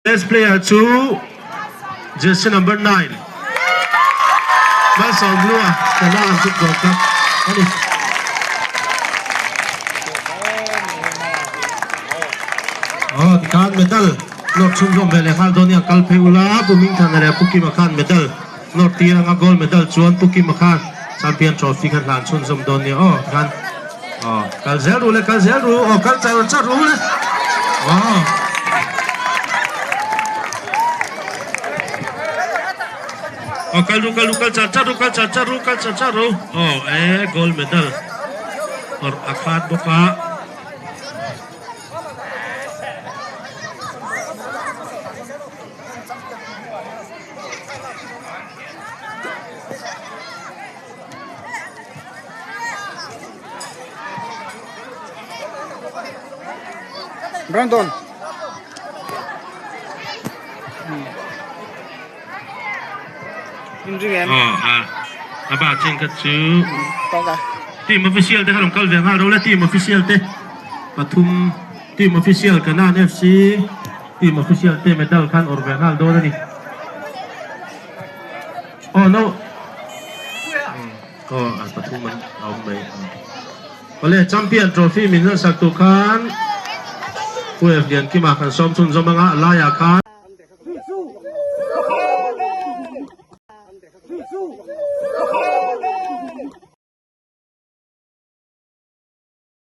Best player chu jersey number 9 Malsawmhlua Kanan football club a ni. Aw tikhan medal nawr chhunzawm ve leh nghal dawn nia kal phei ula Pu Hmingthana leh Pu Kima khan medal nawr tir anga gold medal chuan Pu Kima khan champion trophy khan hlan chhunzawm dawn nia aw tikhan Aw kal zel ru le kal zel ru aw kal char char ru le aw. Aw kal ru kal ru kal char char ru kal char char ru kal char char ru aw e gold medal awrh a khat bawk a. Brandon. Inring em? Aw a a ba chen kha chu Tawk a. Team official te kha rawn kal ve nghal ro le team official te pathum team official Kanan FC team official te medal khan awrh ve nghal dawn a ni. Aw no Aw a pathum an a awm mai Awle champion trophy min hlan sak tur khan Pu F Liankima kan sawm chhunzawm anga a laiah khan.